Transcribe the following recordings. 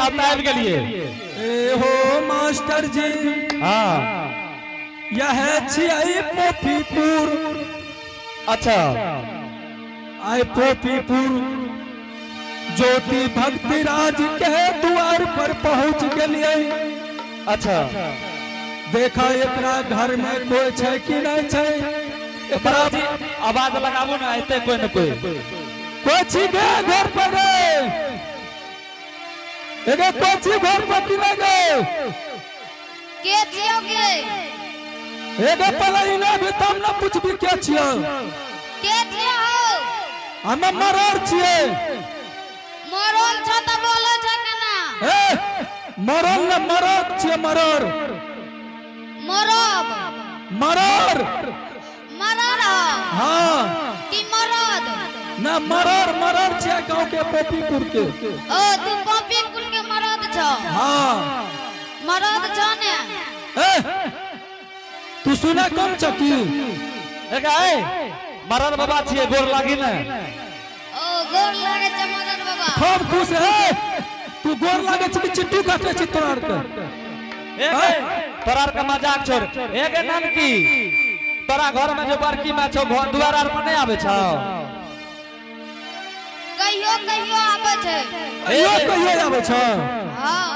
आब तऽ आबि गेलियै। ए हो मास्टर जी। हाँ। यह छियै पोपीपुर। अच्छा। आय पोपीपुर ज्योति भक्ति राज के द्वार पर पहुंच गेलियै। अच्छा। देखा एकरा घर में कोई छै कि नहीं छै। एकरा जी आवाज लगाबू ना, एते कोई न कोई। कोई छी गे घर पर गे? एगे कोई छी घर पर कि नहीं गे? के छियो गे? एगे पलाई ना भी तब ना पूछबी के छियो। के छियो? हम मरर छियै। मरल छ त बोले छ केना? ए मरल न मरर छियै, मरर। मरब। मरर। मरर? हाँ। कि मरद? ना, मरर मरर छियै गांव के पोपीपुर के। ओ तू पपीपुर के मरद छ? हाँ। मरद छ ने? ए तू सुने कम छ की? एक आए मरर बाबा छियै, गोर लागी ने। ओ गोर लागे छ मदन बाबा। खूब खुश है तू, गोर लागे छ कि चिट्टू काटे छी तोरा आर के? एक तोरा आर के मजाक छोड़। एक नानकी, तोरा घर में जो बड़की माय छौ, घर दुआर आर पर नहीं आबै छौ? कहियो कहियो आबै छै। कहियो कहियो आबै छ? हाँ।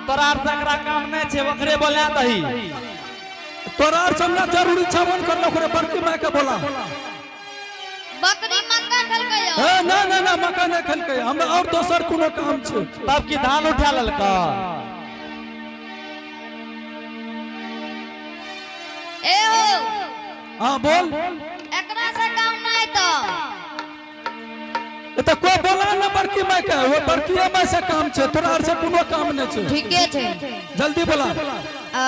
तोरा आर से एकरा काम नहीं छै, ओकरे बोला दही। तोरा आर सब ना जरूरी छ, मन करना ओकरे बड़की माय के बोला। बकरी मक्का खेलकै? ए ना ना ना, मका नहीं खेलकै, हमरा और दोसर कोनो काम छै। तब की धान उठा लेलका? ए हो। हाँ बोल। एकरा से काम नहीं तो। ए त कोई बोला ना बड़की माय के, वो बड़की माय से काम छै, तोरा आर से कोनो काम नहीं छै। ठीके छै। जल्दी बोला। आ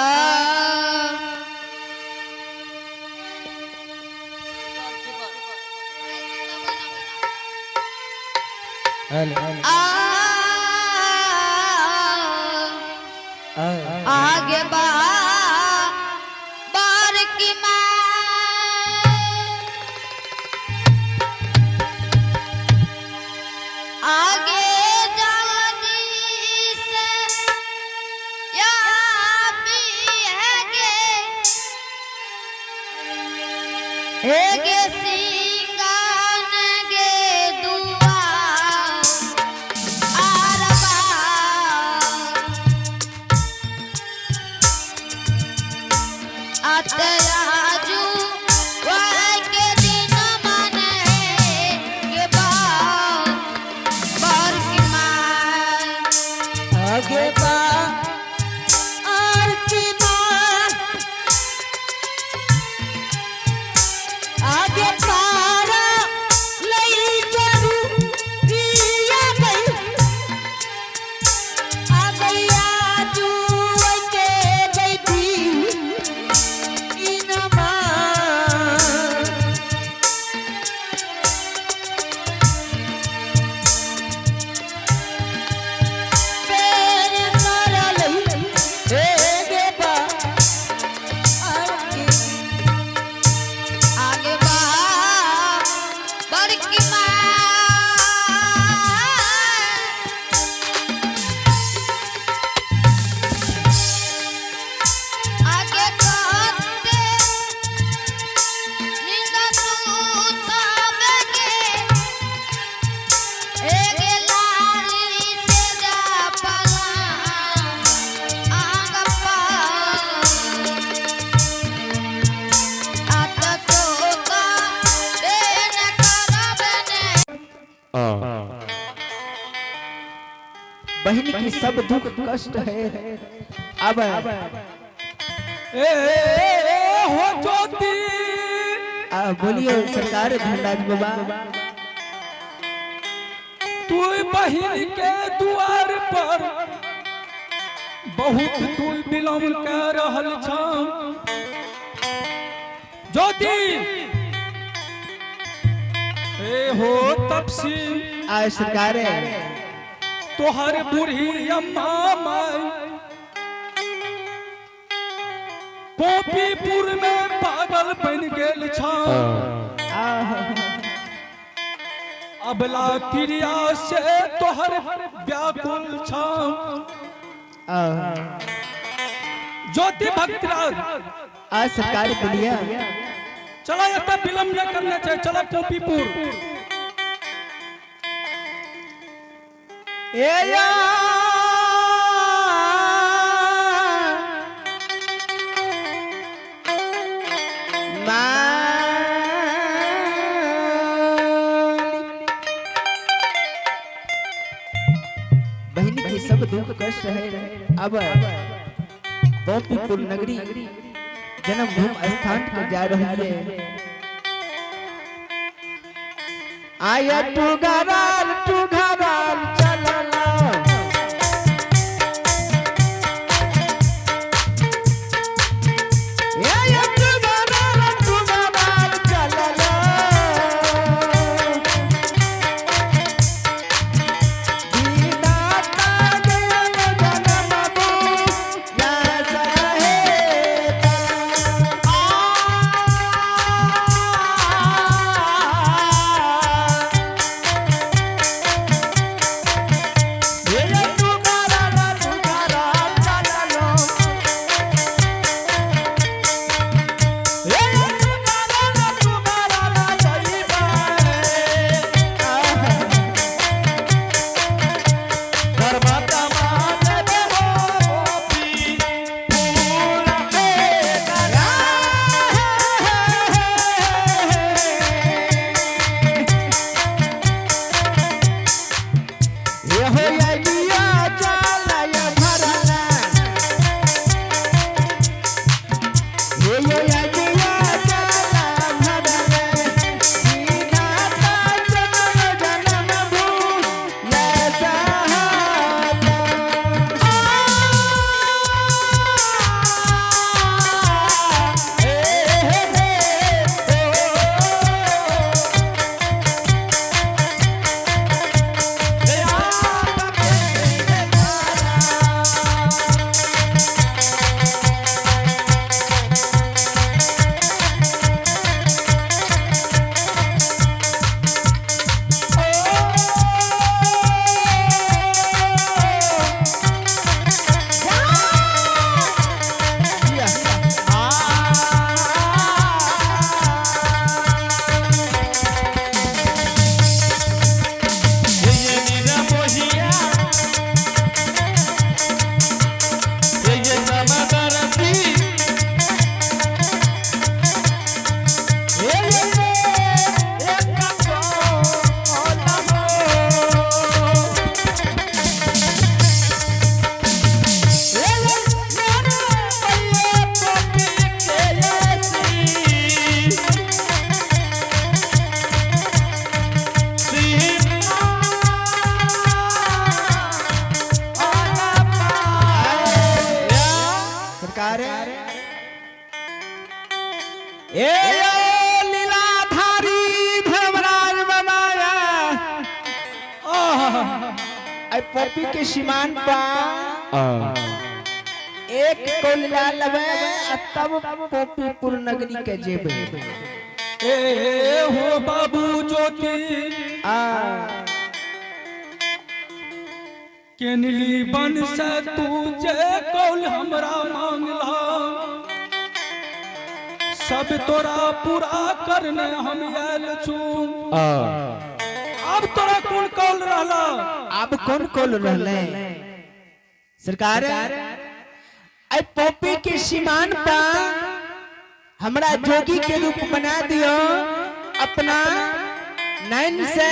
आ आगे बा बार की माँ आगे जल्दी से या भी है गे हे गे सिंगान गे दुआ आरबा आतराजू वाय के दिन मन के बा बार की माँ आगे बा आर की माँ आगे पारा लई जरू पिया गई आ गैया जुए के बैठी इनमा। पेर करल हे गे बा आर की आगे बा बार की माँ। आगे कहते निंदा सुताबेगे एगे लारी से जा पला आंग पा आत सोता बेन करबने। बहन की सब दुख कष्ट है अब ए, ए, ए हो ज्योति। बोलिए सरकार धनराज बाबा। तू बहिन के द्वार पर बहुत तू विलम्ब कर रहल छ ज्योति। ए हो तपसी। आ सरकार। तोहर बूढ़ी अम्मा माई पोपीपुर में पागल बन गेल छ। अबला क्रिया से तोहर व्याकुल छाम। ज्योति भक्तराज। आ सरकार, बोलिए। चला, एतऽ विलम्ब नहीं करना चाहिए, चला पोपीपुर। ए या मालिक। बहन के सब दुख कष्ट है। अब गोपीपुर नगरी जन्मभूमि स्थान के जा रही है। आया टुगराल टुगराल चलला। ए टुगराल टुगराल चलला। दीदाता देव जनमबू या सहेता। सरकार, ए लीलाधारी धर्मराज बनाया। आई पपी के सीमान पर एक कोलिया लबे आ तब पोपीपुर नगरी के जेबे। ए हो बाबू ज्योति, आ केनली बन से तू जे कौल हमरा मांगला, सब तोरा पूरा करने हम आयल छू। अब तोरा कौन कौल रहला? अब कौन कौल रहले सरकार? आई पॉपी के सीमान पर हमरा जोगी के रूप बना दियो। अपना नैन से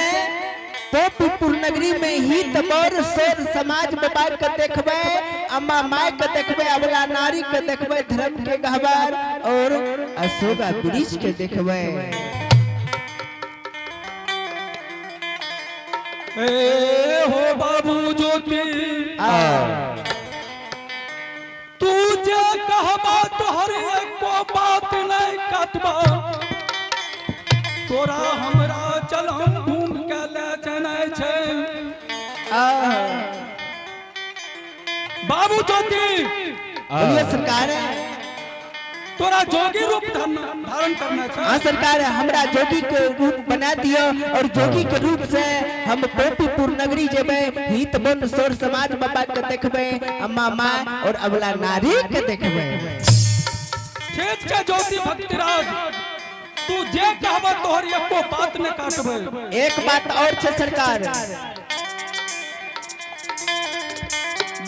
पोपीपुर नगरी में ही तबर सोर समाज बाबा के देखबे, अम्मा माय के देखबे, अबला नारी के देखबे, धर्म के गहबर और अशोका वृक्ष के देखबे। ए हो बाबू ज्योति, आ तू जे कहबा तोहर एको बात नहीं कटबा। तोरा हमरा चलन घूम के ले जनाइ छै। आ बाबू ज्योति। बोलिए सरकार। तोरा जोगी रूप धारण करना हाँ छै। सरकार, हमरा जोगी के रूप बना दियो और जोगी के रूप से हम पोपीपुर नगरी जेबे, हित बन सोर समाज बाबा के देखबे, अम्मा माँ और अबला नारी के देखबे। ठीक छै ज्योति भक्तिराज, तू जे कहब तोहर एको बात ने काटबे। एक बात और छे सरकार,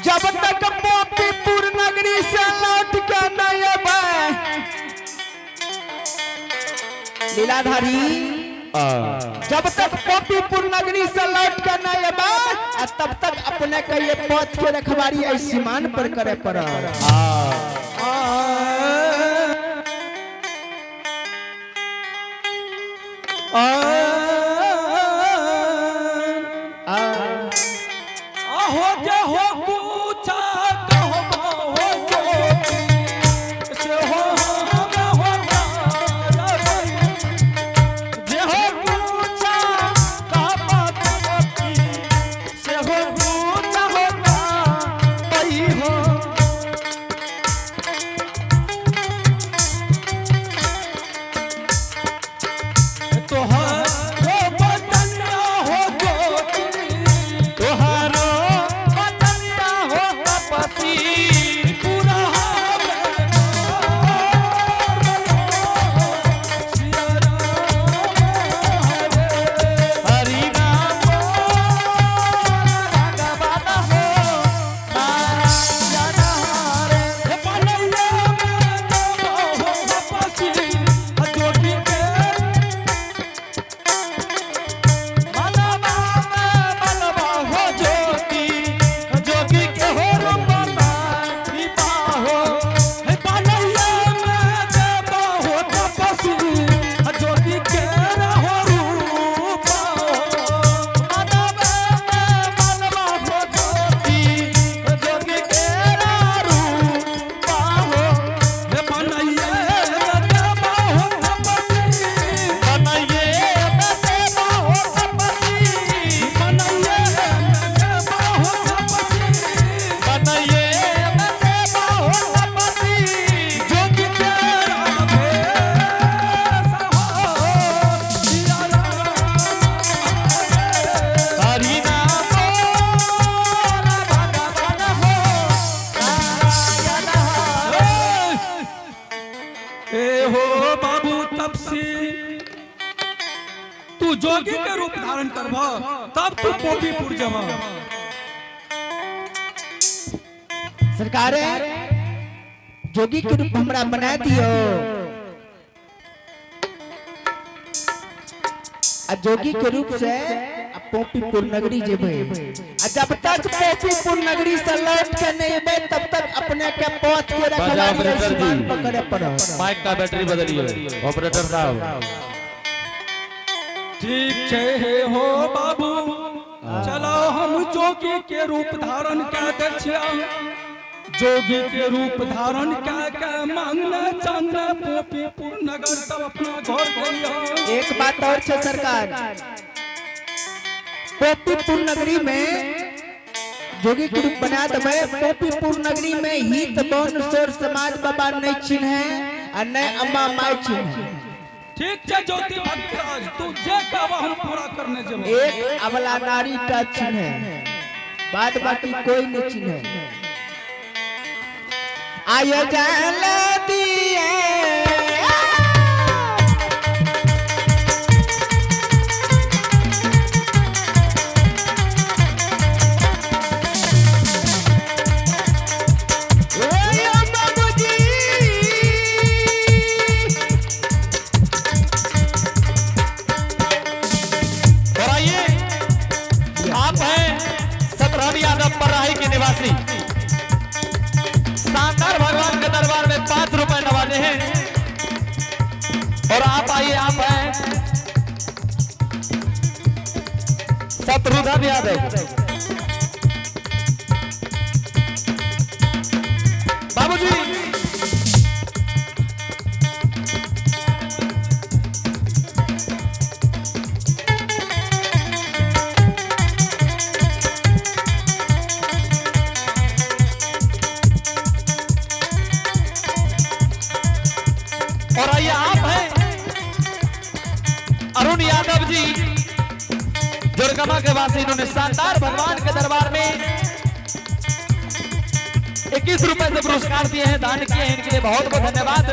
जब तक पोपीपुर नगरी से लौट के नहीं अबे लीलाधारी, जब तक पोपीपुर नगरी से लौट के नहीं अबे आ तब तक अपने के ये पथ के रखवारी ऐ सीमान पर करे पड़ल। आहो जे हो पूछा कहबो हो ज्योति से हो हम हो तारबै। जे हो पूछा कहबो ज्योति से हो पूछा हो ताई हो। तोहर हो बदन हो ज्योति, तोहारो बदनिया हो तपसी पूरा हवे सिया राम हरे। हरि नाम भगवान हो नारायण हरे। हे बनैया में हो तपस्वी ज्योति के, मनवा में मनवा हो ज्योति, जोगी के हो रूपमा कृपा हो। हे बनैया में देवा हो तपस्वी ज्योति के हो रूप। मनवा में मनवा हो ज्योति, जोगी के रूपा हो। हे बनैया में देवा हो तपस्वी, बनैये में देवा हो तपस्वी, बनैया में देवा हो तपस्वी, बनैये में देवा हो तपस्वी, ज्योति के भेष हो सिया राम हरे। हरि नाम भगवान हो नारायण हरे। ए हो बाबू तपसी, तू जोगी के रूप धारण करब तब तू पोपीपुर जब। सरकार, जोगी के रूप हमरा बना दियो आ जोगी के रूप से आ पोपीपुर नगरी जेबे आ जब तक पोपीपुर नगरी से लौट के नहीं अबे तब तक अपने के पथ के रखवारी ऐ ऑपरेटर जी। सीमान पर करे पड़ल। माइक का बैटरी बदलिए ऑपरेटर साहब। ठीक छै हे हो बाबू, चलो हम जोगी के रूप धारण कै दै छियै। जोगी के रूप धारण कै के मांगने चांगने पोपीपुर नगर तब अपना घर जइहो। एक बात और छे सरकार, पोपीपुर नगरी में जोगी के रूप बना देबै, पोपीपुर नगरी में हित बन सोर समाज बाबा नहीं चिन्हे आ नहीं अम्मा माय चिन्हे। ठीक छै ज्योति भक्तराज, तू जे कहबा हम पूरा करने जेबो। एक अबला नारी टा चिन्हे, बाद बाकी कोई नहीं चिन्हे। आयो जल दिए ओयो बाबूजी, और आइए आप हैं सतरहन यादव पराही के निवासी, शानदार भगवान के दरबार में 5 रुपए नवाजे हैं। और आप आइए, आप हैं शत्रुघ्न यादव बाबूजी। जी जोरगमा के वासी, इन्होंने शानदार भगवान के दरबार में 21 रुपए से पुरस्कार दिए हैं, दान किए हैं, इनके लिए बहुत बहुत धन्यवाद।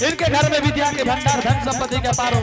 इनके घर में विद्या के भंडार, धन संपत्ति के पारो।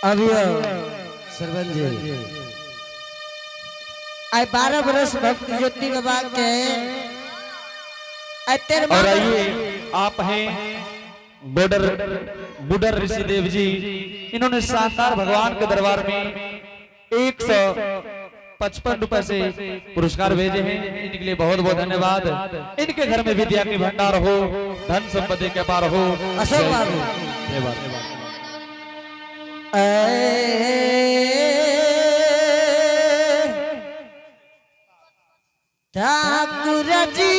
अभी सरपंच जी आए 12 बरस भक्त ज्योति बाबा के आए तेरह। और आइए, आप हैं बॉर्डर बुडर ऋषिदेव जी, इन्होंने शानदार भगवान के दरबार में 155 रुपए से पुरस्कार भेजे हैं, इनके लिए बहुत बहुत धन्यवाद। इनके घर में विद्या के भंडार हो, धन संपत्ति के पार हो। अशोक बाबू। धन्यवाद। ठाकुर जी,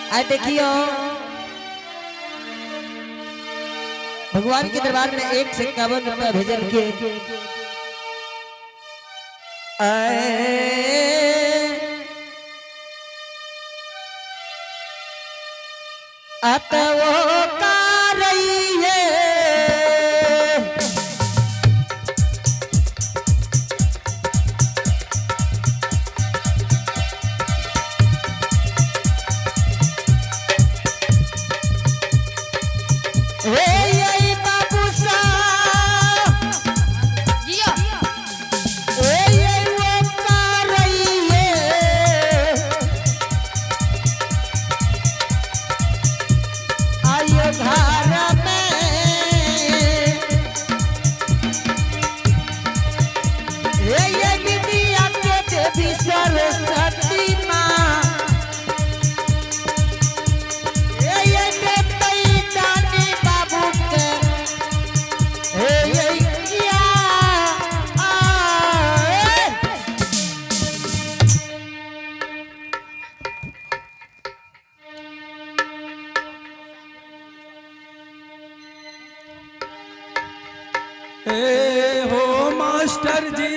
आ देखियो, भगवान के दरबार में 151 रुपया भेजल के अतवो कारैये। हे आई बाबू साहब। जियो। ए ये वो कारैये। आयो घर में, हे ये विद्या के देवी सरस्वती माँ, हे ये देवता दानी बाबू के, हे ये क्या आए। ए हो मास्टर जी,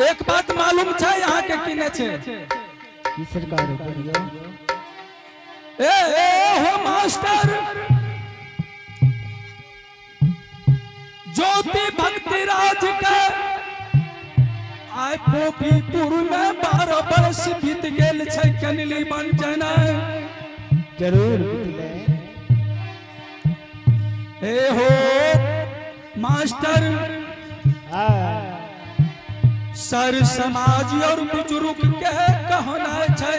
एक बात मालूम छै यहाँ के की नहि छै? की सरकार, बोलियो। ए ए हो मास्टर, ज्योति भक्ति राज के आइ पोपीपुर में 12 वर्ष बीत गेल छै कनली बन जेनाइ। जरूर बितले। ए हो मास्टर, सर समाज और बुजुर्ग के कहना छै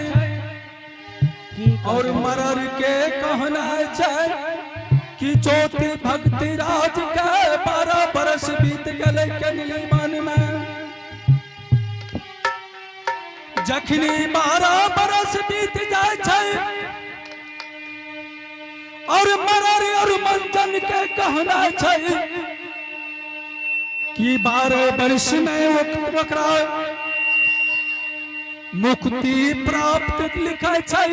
की? और मरर के कहना छै कि ज्योति भक्ति राज के 12 बरस बीत गेलै कनली मन में। जखनी 12 बरस बीत जाइ छै और मरर और मंजन के कहना छै कि 12 वर्ष में ओकरा मुक्ति प्राप्त लिखै छै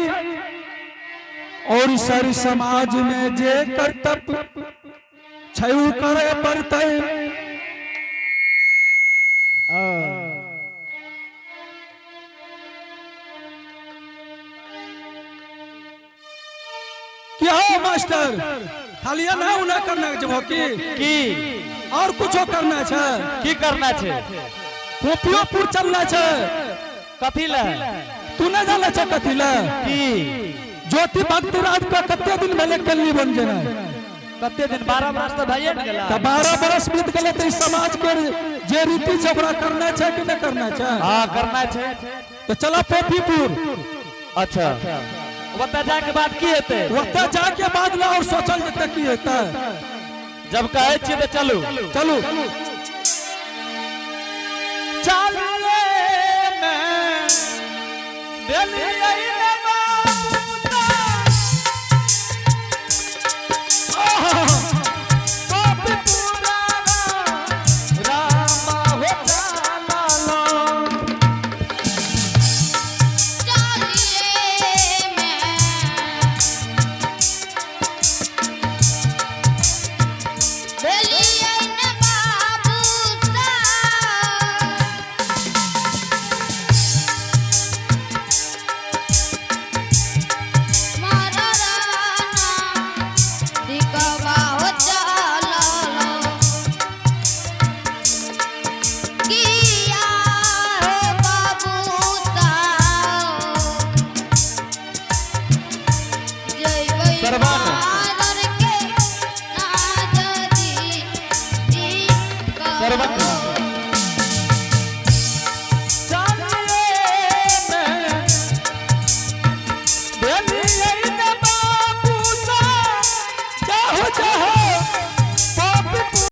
और सर समाज में जे कर्तव्य छै उ करे पड़तै। हो मास्टर, खाली ना उना करना जब की की? और कुछो करना छै। की करना छै? कोपियोपुर चलना छै। कथी ले? तू नहीं जाने छै कथी ले? की? ज्योति भक्त राज के कते दिन भेले कल्ली बन जेना? कते दिन? 12 मास तऽ भइए ने गेला। तऽ 12 बरस बीत गेलै, तऽ ई समाज के जे रीति छै ओकरा करना छै कि नहि करना छै? हाँ, करना छै। तऽ चला पोपीपुर। अच्छा, ओतऽ जाके बाद की हेतै? ओतऽ जाके बाद ला और सोचल जेतै की हेतै। जब कहै छियै तऽ चलू। चलू।